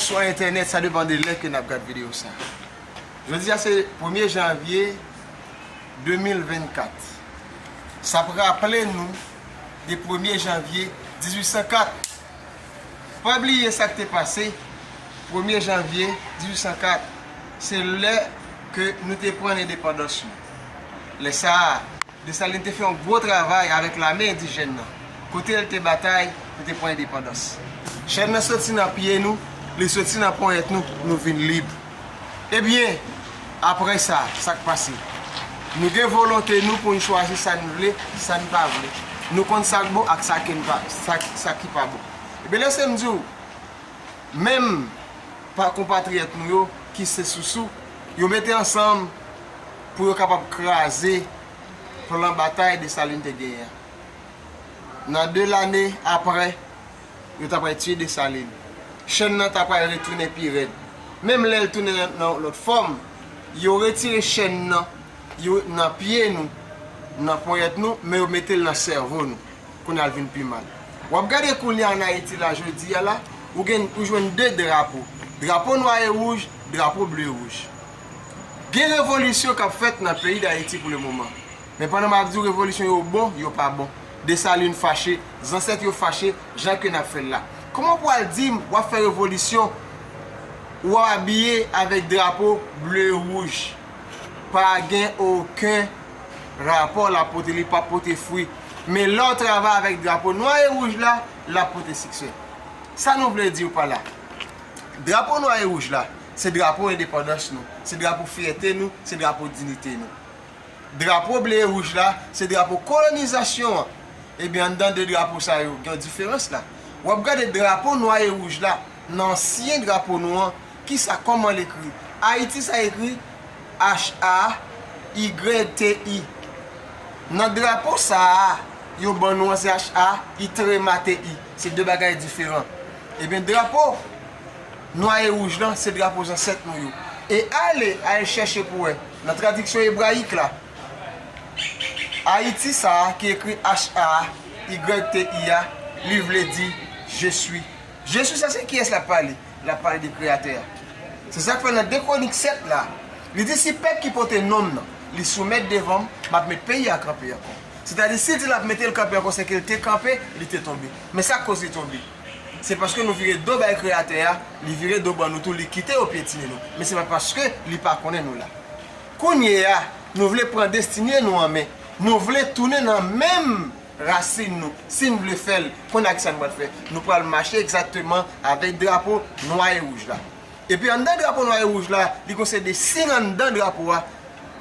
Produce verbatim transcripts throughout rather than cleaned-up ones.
sou entènèt, sa depann de lè ke n ap gad videyo sa. Jodi a se premye janvye de mil vennkat. Sa ap raple nou de premye janvye dizuit san kat. Pa bliye sa k te pase premye janvye dizuit san kat. Se lè ke nou te pran endepandans nou. Lè sa a, Desalin te fè yon gwo travay avèk lame endijèn nan. Kote l te batay pou te pran endepandans. Chèn nan soti nan pye nou, li soti nan ponyèt nou, nou vin lib. Ebyen, apre sa, sa k pase? Nou gen volonte nou pou n chwazi sa n vle, sa n pa vle. Nou konn sa k bon ak sa ki n pa, sa, sa ki pa bon. Ebyen, lese m di w, menm pa konpatriyòt nou yo ki se sousou, yo mete ansanm pou yo kapab kraze plan batay Desalin te genyen an. Nan de lane apre, yo ta pral tiye Desalin. Chèn nan ta pral retounen pi rèd. Menm lè l tounen nan, nan yon lòt fòm, yo retire chèn nan, yo nan pye nou, nan ponyèt nou, men yo mete l nan sèvo nou. Kounye a l vin pi mal. W ap gade kounye a ann Ayiti la, jodi a la, ou gen, ou jwenn de drapo. Drapo nwa e wouj, drapo ble e wouj. Gen revolisyon k ap fèt nan peyi Dayiti pou le moman. Men pandan m ap di w revolisyon yo bon, yo pa bon. Desalin fache, zansèt yo fache, jan ke n ap fè l la. Kòman w pral di m w ap fè revolisyon, w abiye avèk drapo ble e wouj? Pa gen okenn rapò l ap pote, li p ap pote fwi. Men lè w travay avèk drapo nwa e wouj la, l ap pote siksè. Sa nou vle di w pa la? Drapo nwa e wouj la, se drapo endepandans nou, se drapo fyète nou, se drapo diyite nou. Drapo ble e wouj la, se drapo kolonizasyon an. Ebyen, anndan de drapo sa yo, gen yon diferans la. W ap gade drapo nwa e wouj la, nan ansyen drapo nou an, kisa, kòman l ekri? Ayiti sa ekri H A Y T I. Nan drapo sa a, yo ban nou an, se H A, i trema T I. Se de bagay diferan. Ebyen, drapo nwa e wouj lan, se drapo zansèt nou yo. E ale, al chèche pou wè. Nan tradiksyon ebrayik la, Ayiti sa a ki ekri H A Y T I a, li vle di Je suis. Je suis sa, se kiyès l ap pale? L ap pale de Kreyatè a. Se sa k fè nan de Kwonik sèt la, li di, "Si pèp ki pote non m nan, li soumèt devan m, m ap met peyi a kanpe ankò." Sètadi, si l di l ap mete l kanpe ankò, se ke l te kanpe, li te tonbe. Men sa k koz li tonbe? Se paske nou vire do bay Kreyatè a, li vire do ban nou tou, li kite yo pyetine nou. Men se pa paske li pa konnen nou la. Kounye a, nou vle pran destine nou an men. Nou vle tounen nan menm rasin nou. Si n vle fè l, kounye a kisa n pral fè? Nou pral mache egzakteman avèk drapo nwa e wouj la. Epi anndan drapo nwa e wouj la, li gon seri de siy anndan drapo a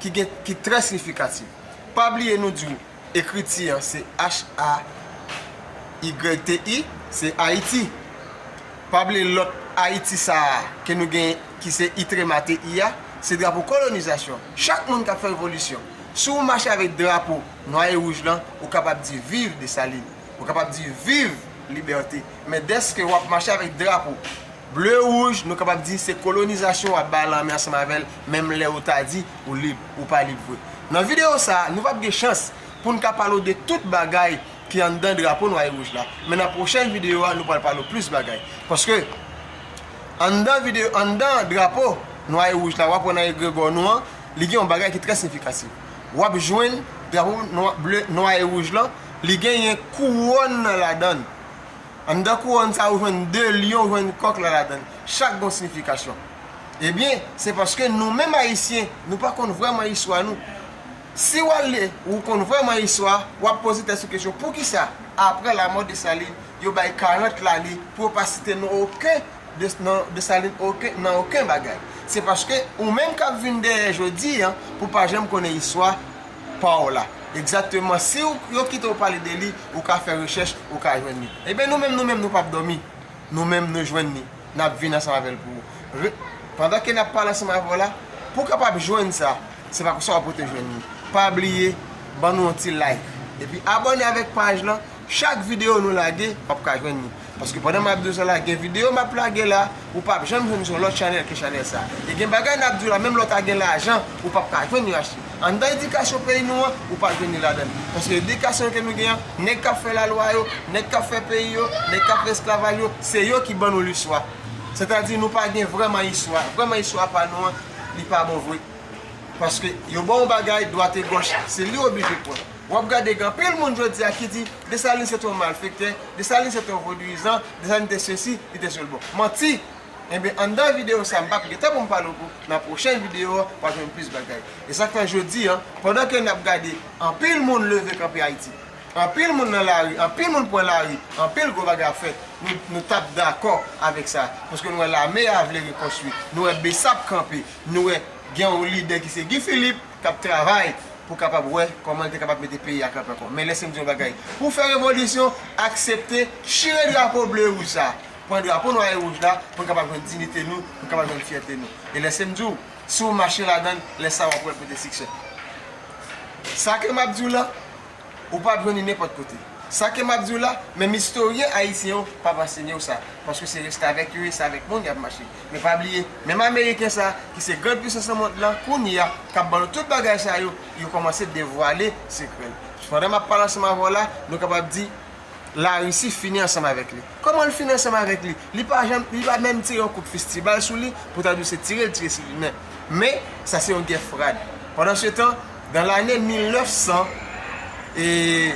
ki gen, ki trè siyifikatif. Pa bliye nou di w, ekriti an se H A Y T I, se Ayiti. Pa bliye lòt Ayiti sa a ke nou gen ki se I trema T I a, se drapo kolonizasyon. Chak moun k ap fè revolisyon, si w mache avèk drapo nwa e wouj lan, ou kapab di viv Desalin, ou kapab di viv libète. Men dèske w ap mache avèk drapo ble wouj, nou kapab di se kolonizasyon w ap bay lanmen ansanm avè l, menm lè ou ta di ou lib, ou pa lib vre. Nan videyo sa a, nou p ap gen chans pou n ka pale w de tout bagay ki anndan drapo nwa e wouj la. Men nan pwochèn videyo a, nou pral pale w plis bagay. Paske anndan videyo, anndan drapo nwa e wouj la, w ap wè nan egregò nou an, li gen yon bagay ki trè siyifikatif. W ap jwenn drapo nwa, ble, nwa e wouj lan, li genyen kouwòn nan ladan l. Anndan kouwòn sa, ou jwenn de lyon, ou jwenn kòk la ladan l. Chak gen yon siyifikasyon. Ebyen, se paske nou menm Ayisyen, nou pa konn vrèman istwa nou. Si w ale, ou konn vrèman istwa, w ap poze tèt ou kesyon, poukisa, apre lanmò Desalin, yo bay karant lane pou yo pa site non okenn de, nan Desalin okenn, nan okenn bagay? Se paske ou menm k ap vin dèyè jodi a, pou pa janm konnen istwa pa w la. Egzakteman, si w, yo kite w pale de li, ou ka fè rechèch, ou ka jwenn li. Ebyen, nou menm, nou menm, nou p ap dòmi. Nou menm, nou jwenn li. N ap vin ansanm avè l pou ou. Re-, pandan ke n ap pale ansanm avè w la, pou w kapab jwenn sa, se pa konsa w ap rete jwenn li. Pa bliye, ban nou yon ti like. Epi abòne avèk paj lan. Chak videyo nou lage, w ap ka jwenn li. Paske pandan m ap di w sa la, gen videyo m ap lage la, ou p ap janm jwenn sou lòt chanèl ke chanèl sa. E gen bagay n ap di w la, menm lè w ta gen lajan, ou p ap ka jwenn yo achte. Anndan edikasyon peyi nou an, ou p ap jwenn li ladan l. Paske edikasyon ke nou gen an, nèg k ap fè lalwa yo, nèg k ap fè peyi yo, nèg k ap fè esklavaj yo, se yo ki ban nou listwa. Sètadi nou pa gen vrèman istwa. Vrèman istwa pa nou an, li pa bon vre. Paske yo ba w yon bagay dwat e gòch, se li w oblije pran. W ap gade gen anpil moun jodi a ki di Desalin se te yon malfektè, Desalin se te yon vodouyizan, Desalin te sesi, li te sou l bon. Manti! Enben, anndan videyo sa, m p ap gen tan pou m pale w pou, nan pwochèn videyo, w ap jwenn plis bagay. E sa k fè jodi a, pandan ke n ap gade, anpil moun leve kanpe Ayiti. Anpil moun nan lari, anpil moun pran lari, anpil gwo bagay ap fèt. Nou, nou t ap dakò avèk sa. Paske nou wè lame a vle rekonstwi. Nou wè BSAP kanpe. Nou wè gen yon lidè ki se Guy Philippe k ap travay pou kapab wè kòman l te kapab mete peyi a kanpe ankò. Men lèse m di yon bagay. Pou w fè revolisyon, aksepte chire drapo ble e wouj sa. Pran drapo nwa e wouj la pou n kapab jwenn diyite nou, pou n kapab jwenn fyète nou. E lèse m di w, si w mache ladan l, lè sa w ap wè l pote siksè. Sa ke m ap di w la, ou p ap jwenn li nenpòt kote. Sa ke m ap di w la, menm istoryen ayisyen yo p ap ansenye w sa, paske se restavèk yo ye, se avèk moun y ap mache. Men pa bliye, menm ameriken sa, ki se gran pisans nan mond lan, kounye a, k ap ban nou tout bagay sa yo, yo kòmanse devwale sekrè l. Pandan m ap pale ansanm avè w la, nou kapab di, Larisi fini ansanm avèk li. Kòman l fini ansanm avèk li? Li pa janm, li pa menm tire yon kout fistibal sou li pou ta di w se tire l tire sou li, men, men sa se yon gè frad. Pandansetan, dan lane mil nèf san e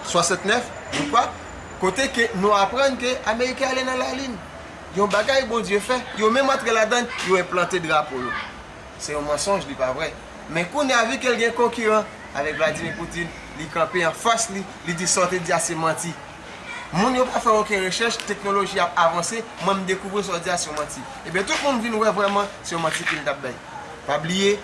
swasantnèf, je crois, kote ke nou aprann ke Ameriken ale nan Lalin. Yon bagay Bondye fè, yo menm antre ladan l, yo enplante drapo yo. Se yon mansonj, li pa vrè. Men kounye a, vi ke l gen konkiran avèk Vladimir Putin, li kanpe anfas li, li di sa w te di a se manti. Moun yo pa fè okenn rechèch, teknoloji ap avanse, mwen m dekouvri sa w di a se yon manti. Ebyen, tout moun vin wè vrèman se yon manti ke l t ap bay. Pa bliye,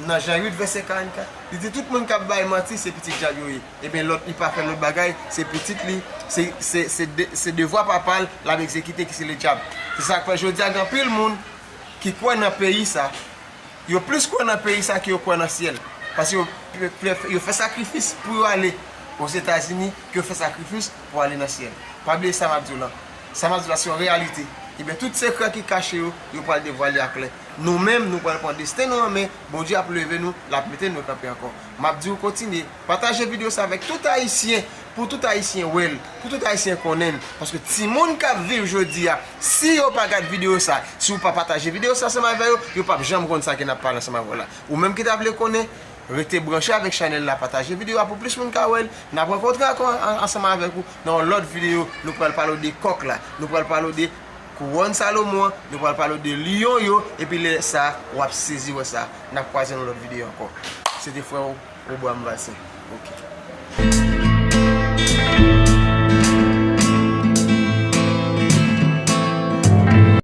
nan Jan uit vèsè karannkat, li di tout moun k ap bay manti se pitit dyab yo ye. Ebyen, lòt, li pa fè lòt bagay, se pitit li, se, se, se de, se devwa papa l, l ap egzekite ki se ledyab. Se sa k fè jodi a gen anpil moun ki kwè nan peyi sa, yo plis kwè nan peyi sa ke yo kwè nan syèl. Paske yo, yo, yo fè sakrifis pou yo ale Ozetazini, ke yo fè sakrifis pou ale nan syèl. Pa bliye sa m ap di w lan. Sa m ap di w la se yon reyalite. Ebyen, tout sekrè ki kache yo, yo pral devwale aklè. Nou menm, nou pral pran desten nou an men, Bondye ap leve nou, l ap mete nou kanpe ankò. M ap di w kontinye, pataje videyo sa avèk tout Ayisyen, pou tout Ayisyen wè l, pou tout Ayisyen konnen l. Paske timoun k ap viv jodi a, si yo pa gad videyo sa, si w pa pataje videyo sa ansanm avè yo, yo p ap janm konn sa ke n ap pale ansanm avè w la. Ou menm ki ta vle konnen, rete branche avèk chanèl la, pataje videyo a pou plis moun ka wè l. N ap rankontre ankò an, ansanm avèk ou nan yon lòt videyo. Nou pral pale w de kòk la, nou pral pale w de kouwòn Salomon an, nou pral pale w de lyon yo, epi lè sa a, w ap sezi wè sa. N ap kwaze nan lòt videyo ankò. Se te frè w, Obram Valcin. Ok.